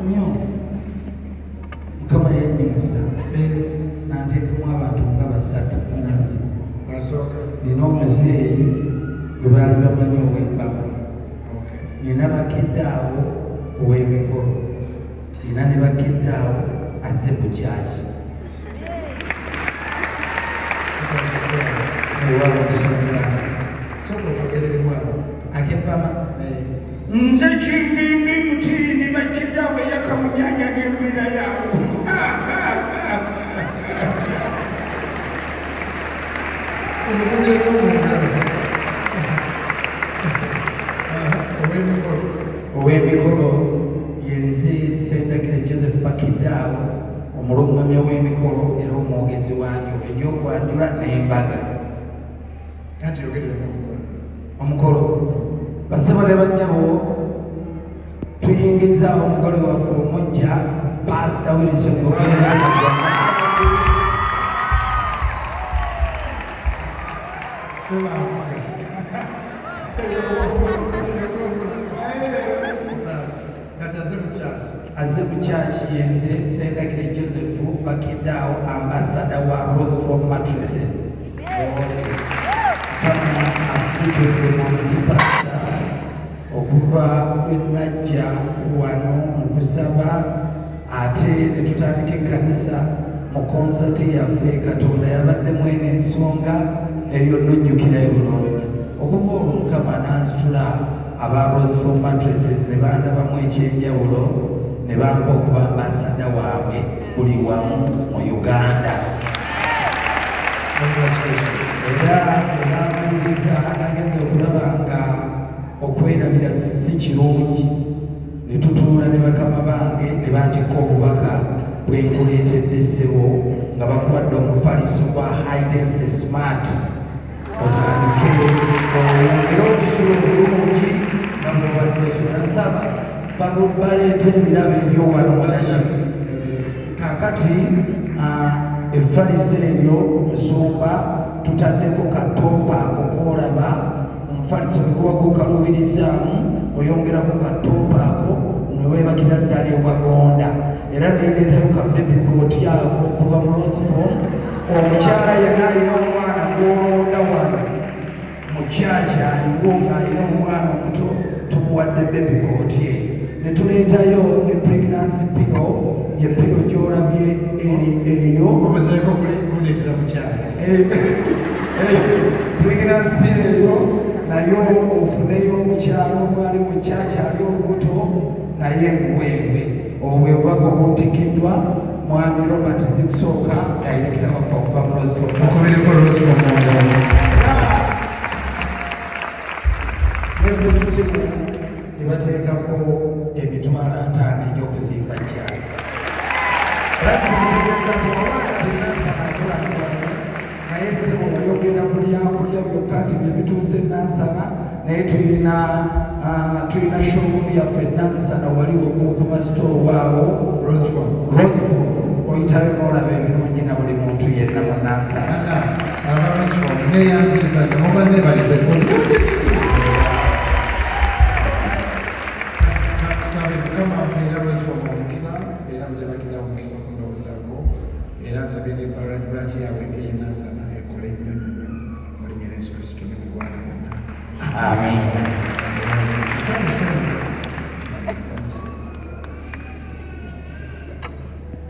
Nnyo. Mukama yanyimusa nanteekamu abantu nga basatu mu nze. Asooka. Nina omuzeeyi gwe baali bamanyi ow'embaga, nina bakidde awo ow'emikolo, nina ne bakidde awo azze mu kyaki. Ewaaba omusonga. Sooka otwogereremu awo. Akepama. Nze kinvimbi mutiini bakidde awo eyakamunyanya n'embeera yaawo. Omukubireko mu ngalo. Ow'emikolo. Ow'emikolo yenze Sendakire Joseph Bakidaawo, omulungamya w'emikolo era omwogezi wanyu egy'okwanjula n'embaga. Anti yogereremu omukolo. Omukolo, basebo ne bannyabo, tuyingiza omugole waffe omujja, Pasita Wilson Bugerere. Seba avuga. Sawa. Kati aze mu kyaki. Aze mu kyaki yenze Sendakire Joseph Bakidaawo, ambassador wa Rose Foam Mattresses. Kama atusitudde mu nsi, pasita, okuva lwe najja wano mu kusaba ate ne tutandika ekkanisa mu konsati yaffe, Katonda yabaddemu eno ensonga eyo nojjukirayo bulungi. Okuva olwo Mukama nanzitula, aba Rose Foam Mattresses ne bandabamu ekyenjawulo ne bampa okuba ambassador waabwe buli wamu mu Uganda. Congratulations. Era bwe bamaliriza, nagenza okulaba nga okwerabira si kirungi, ne tutuula ne bakama bange ne bantikka obubaka bwenkuleetedde, ssebo, nga bakuwadde omufaliso gwa high density smart, otandike oyongere okusula obulungi nga bwobadde osula. Nsaba baleete ebirabo ebyowano munaki. Kakati efaliso eryo, musumba, tutaddeko katoopa ako koolaba. Omufaliso bwe guba gukaluubirizaamu, oyongerako katoopa ako neweebakira ddala ewagonda. Era nereetayo ka baby cot ako okuva mu Rose Foam. Omukyala yenna alina omwana gwolonda wano mu kyaki aliwo ng'alina omwana omuto, tumuwadde baby cot eyo. Ne tuleetayo ne pregnancy pillow, ye pillow gy'olabye eyo. Obuzeeko kundeetera mukyala. Pregnancy pillow eyo nayo ofuneyo omukyalo omwali mu kyaki ali olubuto, naye muweebwe. Obwo bwe bubaka obutikiddwa mwami Robert Zikusooka, director waffe okuva mu Rose Foam. Mukubireko Rose Foam mu ngalo. Ne ku ssimu ne bateekako 500,000 egy'okuzimba kyalo. Era tumutegeeza nti omwana nti Nansana akulaakulanye, naye ssimu wayogera ku lyakulya byokka nti bye bituuse Nansana, naye tulina showroom yaffe Nansana wali waggulu ku masitoowa waawo. Rose Foam. Rose Foam, oyitayo n'olaba ebirungi na buli muntu yenna mu Nansana. Ana aba Rose Foam neyanziza nga muba nebalizeko. Katusabe Mukama mpeera Rose Foam omukisa, era nze bakiddawo omukisa okundowoozaako, era nsabye ne branch yaabwe empya Nansana ekole nnyo nnyo nnyo mu linnya lya Yesu Kristo ne mu ggwanga lyonna. Amiina.